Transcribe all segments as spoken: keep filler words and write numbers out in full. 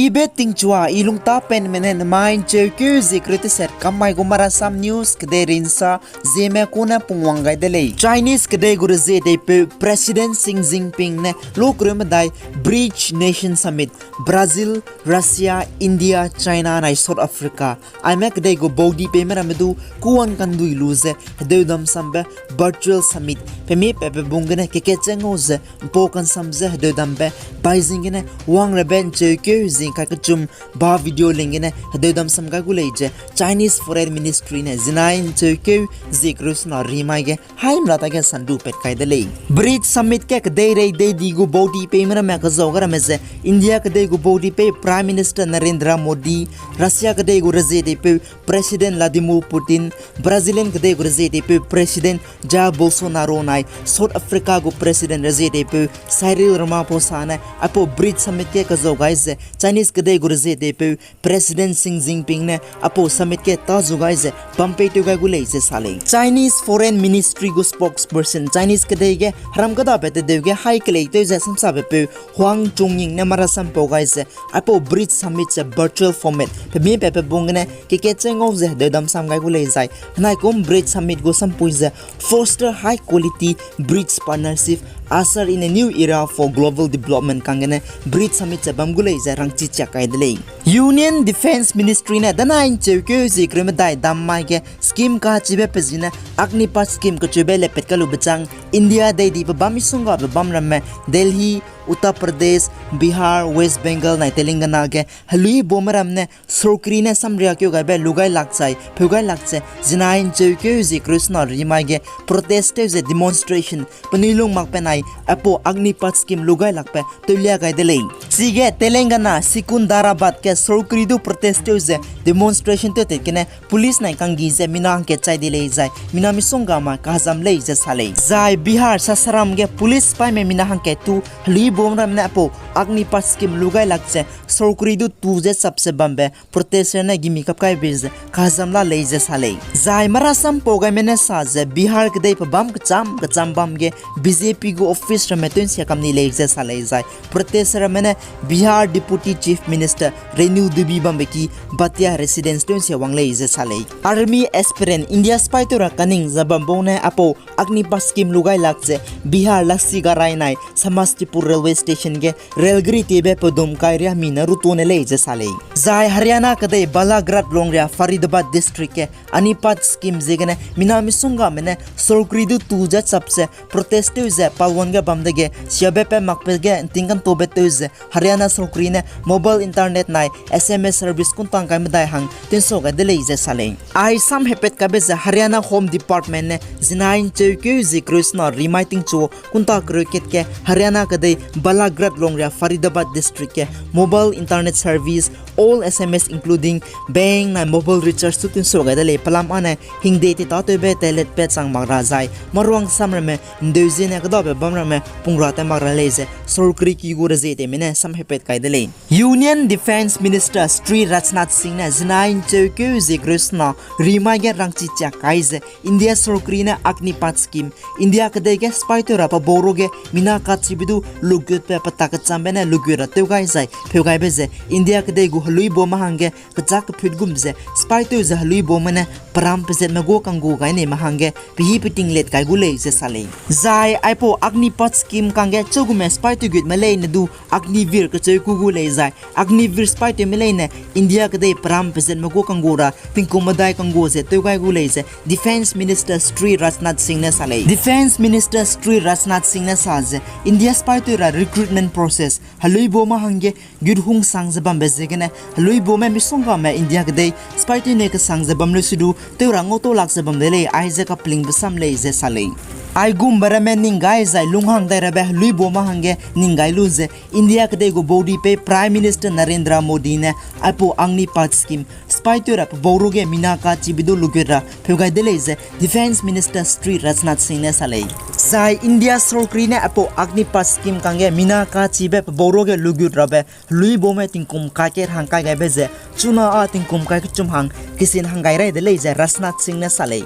Ibe tingchua i lungtapenme ne nemai ’ncheukeu zie kereu teset kam mai gu Marasam News kedei rinsa Zeme kune pungwang gai de lei. Chinese kedei gu rezie deipeu President Xi Jinping ne lokreu medai BRICS Nation Summit, Brazil, Russia, India, China nai South Africa, aime kedei gu baudi peime ramme du kuan kandui lu ze hedeudam sambe virtual summit pemi pepe bung gene kekatche ngau ze ’mpau kansam ze hedeudambe Beijing gene wangrabe ’ncheukeu zing kai kechum ba video link gene hedeudam sam gai gu lei ze Chinese Foreign Ministry ne zinai ’ncheukeu zie kereu sena rimai ge haimra dage sandu pat kai de lei. BRICS Summit ge kedeirei deidi gu baudi peime ramme kezau ga ramme ze India kedei gu baudi pei Prime Minister Narendra Modi, Russia kedei gu rezie deipeu President Vladimir Putin, Brazilian kedei gu rezie deipeu President Jair Bolsonaro nai South Africa gu President rezie deipeu Cyril Ramaphosa ne aipau BRICS Summit ge kezau gai ze Chinese kedei gu rezie deipeu President Xi Jinping ne aipau summit ge ta zu gai ze bam peitew gai gu lei ze sa lei. Chinese Foreign Ministry gu spokesperson Chinese kedei ge heram kêdabe tedeu ge hai keleitew ze samsabe peu Huang Chunying ne marasam pau gai ze aipau BRICS Summit ze virtual format pemi pepe bung gene kekatche ngau ze hedeudam sam gai gu lei zai henaikum BRICS Summit gu sampui ze foster high quality BRICS partnership, usher in a new era for global development kang gene BRICS Summit ze bam gu lei ze rangchi chiak kai de lei. Union Defence Ministry ne danai ’ncheukeu zie kereu medai dam mai ge scheme kachibe pe zine Agnipath scheme kecheube lepat kalube chang India deidi pe bam misonggabe bam ramme Delhi, Uttar Pradesh, Bihar, West Bengal nai Telangana ge heluibaume ram ne sorkari ne samriakeu gaibe lu gai lak zai pheu gai lak ze zinai ’ncheukeu zie kereu sena rimai ge protest tew ze demonstration penui lung makbe nai aipau Agnipath scheme lu gai lakbe tewlia gai de lei. Chige Telangana Secunderabad ge sorkari du protest tew ze demonstration tewtat gene police nai kanggi ze mina hangkat chai di lei zai mina misongga ma kahezam lei ze sa lei. Zai Bihar Sasaram ge police sipaime mina hangkat tu heluibaume ram ne aipau Agnipath scheme lu gai lak ze sorkari du tu ze chap ze bambe protester ne gimi kap kaibe ze kahezam la lei ze sa lei. Zai marasam pau gaime ne sa ze Bihar kedei pe bam kecham kecham bam ge BJP gu office ramme tew ’nsia kam ni lei ze sa lei zai protester ramme ne Bihar Deputy Chief Minister Renu Dubey bambe ki Batia Residence tew ’nsia wang lei ze sa lei. Army aspirant India sipaitew ra kaning ze bam bau ne aipau Agnipath scheme lu gai lak ze Bihar Laksigarai nai Samastipur Railway Station ge railgari tiebe pedum kai riami ne rutone lei ze sa lei. Zai Haryana kedei Balaghat longria Faridabad District ge Agnipath scheme ziegene mina misonggame ne sorkari du tu ze chap ze protest tew ze palwan ge bam dege siabe pe makbe ge ’nting kantobe tew ze Haryana sorkari ne mobile internet nai SMS service kuntang kai medai hang tensau gai de lei ze sa lei. Ai samhepat kaibe ze Haryana Home Department ne zinai ’ncheukeu zie kereu sena rimai tingchu kunta kereu kat ge Haryana kedei Balaghat longria Faridabad District ge mobile internet service, all SMS including bank nai mobile recharge tu tensau gai de lei. Pelam âne hingde ti tâtewbe teletbe chang mak ra zai maruang sam ramme ’ndeu ziene kêdabe bam ramme pung ra tai mak ra lei ze sorkari ki gu rezie teime ne samhepat kai de lei. Union Defence Minister Shri Rajnath Singh ne zinai ’ncheukeu zie kereu sena rimai ge rangchi chiak kai ze India sorkari ne Agnipath scheme, India kedei ge sipaitew ra pebau ru ge mina kachibe du lugutbe petak kechambe ne lugut ra tew gai zai pheu gaibe ze India kedei gu heluibaume hangge kechâk keput gum ze sipaitew ze heluibaume ne peram pezatme gu kanggu gai neime hangge pehî peting let kai gu lei ze sa lei. Zai aipau Agnipath scheme kangge châugume sipaitew gutme leine du Agniveer kecheu ku gu lei zai Agniveer sipaitewme leine India kedei peram pezatme gu kanggu ra tingkum medai kanggu ze tew gai gu lei ze Defence Minister Shri Rajnath Singh ne sa lei. Defence Minister Shri Rajnath Singh ne sa ze India sipaitew ra recruitment process heluibaume hangge gut hungsang ze bambe ziegene heluibaume misonggame India kedei sipaitew ne kesang ze bam leu se du tew ra ngau tau lak ze bam de lei, aize kapelingbe sam lei ze sa lei. Aigumbe ramme ning gai zai lunghang dai rabe heluibaume hangge ning gai lu ze India kedei gu baudi pei Prime Minister Narendra Modi ne aipau Agnipath scheme sipaitew ra pebau ru ge mina kachibe du lugut ra pheu gai de lei ze Defence Minister Shri Rajnath Singh ne sa lei. Zai India sorkari ne aipau Agnipath scheme kangge mina kachibe pebau ru ge lugut rabe heluibaume tingkum kai kat hang kai gaibe ze chuna â tingkum kai kechum hang kesin hang gai rai de lei ze Rajnath Singh ne sa lei.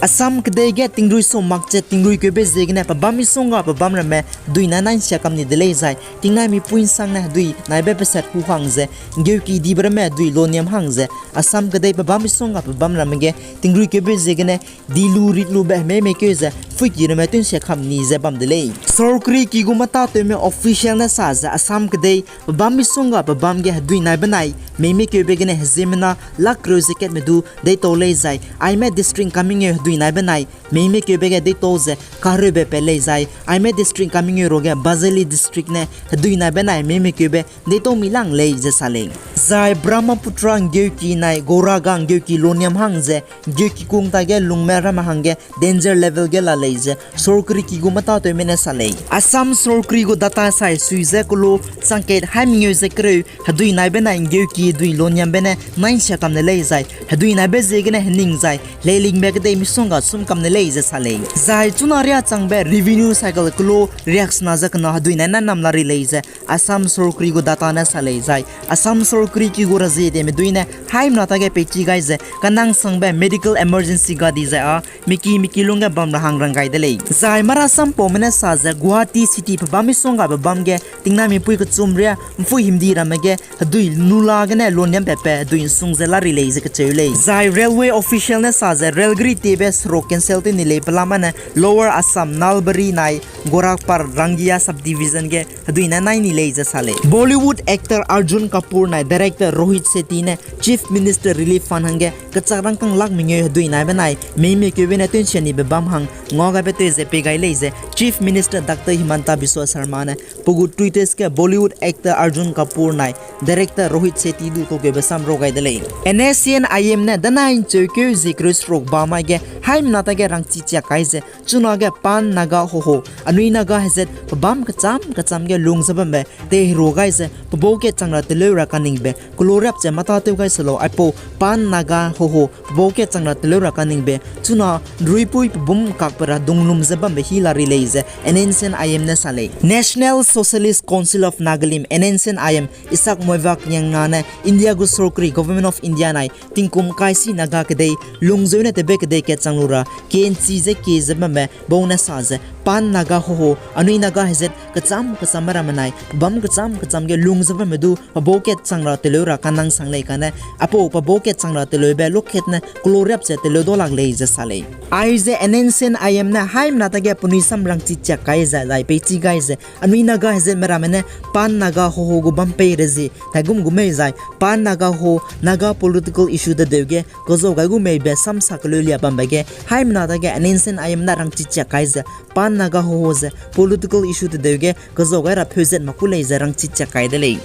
Assam kedei ge tingrui sum mak ze tingrui keube ziegene pebâm misongga pebâm ramme hedui nai nai nsia kam ni de lei zai, tingnai mipui ’nsangne hedui naibe peset hu hang ze, ’nggeuki dibe ramme hedui loniam hang ze, Assam kedei pebâm misongga pebâm ramme ge tingrui keube ziegene, dilu ritlube hemei meikeu ze, ’mpuiki ramme tew'nsia kam ni ze bam de lei. Sorkari ki gu mâtatewme official ne sa ze Assam kedei pebâm misongga pebâm ge hedui nai benai mei meikeube gene heziemmena lak kereu ze katme du deitau lei zai, aime district kamingeu hedui nai benai mei meikeube ge deitau ze kahereube pat lei zai, aime district kamingeu ruage Bazaili district ne hedui nai benai mei meikeube deitau mi lang lei ze sa lei. Zai Brahmaputra ’nggeuki nai Gauraga ’nggeuki loniam hang ze, ’nggeuki kung tage lungme ramme hangge danger level ge la lei ze sorkari ki gu mâtatewme ne sa lei. Assam sorkari gu data sai sui ze kelo changkat hai mengeu ze kereu hedui nai benai ’nggeuki hedui loniambe ne nai nsia kam de lei zai, hedui naibe ziegene hening zai leilingbe kedei misongga sum kam de lei ze sa lei. Zai chuna riâ changbe revenue cycle kelo riaksena ze kena hedui nai nai nam la ri lei ze Assam sorkari gu data ne sa lei zai, Assam sorkari ki gu razie deme dui ne haimena tage peichi gai ze kanang sangbe medical emergency gadi zai â miki miki lungge bam ra hang rang gai de lei. Zai marasampaume ne sa ze Guwahati city pebâm misongga pebâm ge tingnai mipui kechum riâ ’mpui himdi ramme ge hedui nula gene loniam patbe hedui ’nsung ze la ri lei ze kacheu lei. Zai railway official ne sa ze railgari tiebe seruk cancel tew ni lei pelame ne Lower Assam Nalbari nai Gorakhpur Rangia subdivision ge hedui nai nai ni lei ze sa lei. Bollywood actor Arjun Kapoor nai director Rohit Shetty ne Chief Minister Relief Fund hangge kechak rangkâng lak mengeu hedui nai benai mei meikeube ne tew'nsia nibe bam hang ngua gaibe tew ze pei gai lei ze Chief Minister Doctor Himanta Biswa Sarma ne pe gu Twitter ge Bollywood actor Arjun Kapoor nai director Rohit Shetty du taukeube sam rau gai de lei. N S C N I M ne danai ’ncheukeu zie kereu seruk ba mai ge haimena tage rangchi chiak kai ze chunage Pan Naga Hoho, anui Naga hezat pebâm kecham kecham ge lung ze bambe teiherua gai ze pebau kat chang ra teleu ra kaningbe kelo riap ze mâtatew gai se lau aipau Pan Naga Hoho pebau kat chang ra teleu ra kaningbe chuna ’nruipui pebum kakpe ra dunglum ze bambe hi la ri lei ze N S C N I M ne sa lei. National Socialist Council of Nagalim, N S C N I M, Isak Muivah Kenyangna ne India gu sorkari, Government of India nai tingkum kaisi Naga kedei lungzeu ne tewbe kedei kat chang lu ra kenchi ze kie ze bambe bau ne sa ze Pan Naga Hoho, anui Naga hezat kecham kecham ramme nai pebâm kecham kecham ge lung ze bamme du pebau kat chang ra teleu ra kanang sang lei kane, aipau pebau kat chang ra teleube lokhet ne kelo riap ze teleu dau lak lei ze sa lei. Aize N S C N I M ne haimena tage penui sam rangchi chiak kai ze zai peichi gai ze anui Naga hezatme ramme ne Pan Naga Hoho gu bam pei rezie taigum gu mei zai Pan Naga Hoho Naga political issue tedeu ge kezau gai gu meibe sam sa keleu lia bambe ge haimena tage N S C N I M ne rangchi chiak kai ze Pan Naga Hoho ze political issue tedeu ge kezau gai ra pheu zat mak ku lei ze rangchi chiak kai de lei.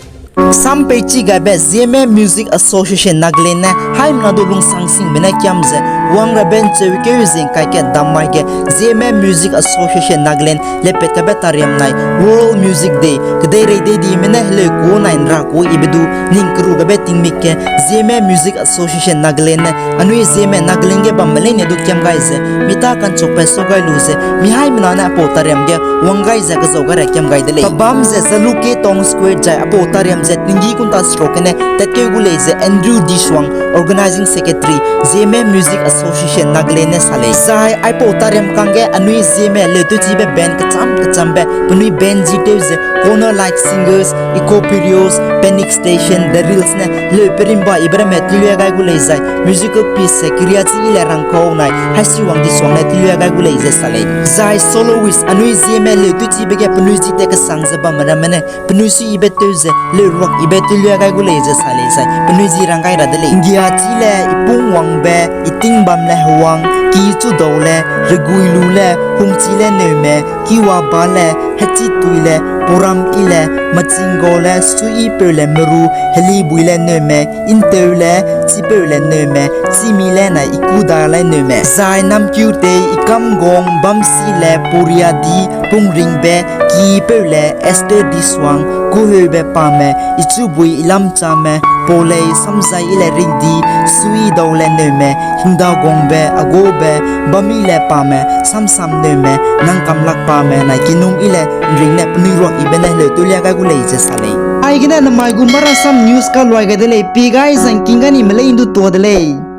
Sam peichi gaibe Zeme Music Association Nagaland ne haimena du lungsang singbe ne kiam ze wang rabe ’ncheukeu zie ’ngkai kat dam mai ge Zeme Music Association Nagaland lepat kabe tariam nai World Music Day kedeirei dei dime ne heleu ku nai ’nra ku ibe du ning keru gabe tingmik ge Zeme Music Association Nagaland ne anui Zeme Nagaland ge bamme leine du kiam gai ze mi ta ka'nchukbe sau gai lu ze mi haimena ne aipau tariam ge wang gai ze kezau gai ra kiam gai de lei. Pebâm ze Zalukhe Town Square zai aipau tariam ze tinggi kunta seruk gene tatkeu gu lei ze Andrew Disuang, Organizing Secretary, Zeme Music Association Nagaland ne sa lei. Zai aipau tariam kangge anui Zeme leu tewchibe band kecham kechambe penui band ji tew ze Corner Light Singers, Eco Periods, Panic Station, The Reels ne leu perimba ibe ramme tilia gai gu lei zai musical piece ze Kiriachi Ile Rangkau nai Haisiwang Disuang ne tilia gai gu lei ze sa lei. Zai soloist anui Zeme leu tewchibe ge penui ji te kesang ze bamme ramme ne penui suiyibe tew ze leu ruak ibe tilia gai gu lei ze sa lei zai penui ji rang gai ra de lei. Ngiachile, Ipungwangbe, Itingbamle Hewang, Kichudaule, Reguilule, Hungchile Neume, Kiwabale, Hechituile, Puramile, Machinggaule, Suipeule Meru, Helibuile Neume, Inteule, Chipeule Neume, Chimile nai Ikudale Neume, zai Namkiutei, Ikamgong, Bamsile, Puriadi, Pungringbe, Kipeule, Esther Disuang, Kuheube Pame, Ichubui Ilamchame, Paulei, Samzai Ile Ridi, Suidaule Neume, Hingdagongbe, Agobe, Bamile Pame, Samsam Neume, Nangkamlak Pame nai Kinum Ile Nring ne penui ruak ibe ne heleu tewlia gai gu lei ze sa lei. Aigene namai gu Marasam News kaluai gai de lei, pi gai zangking gani melei ndu tua de lei.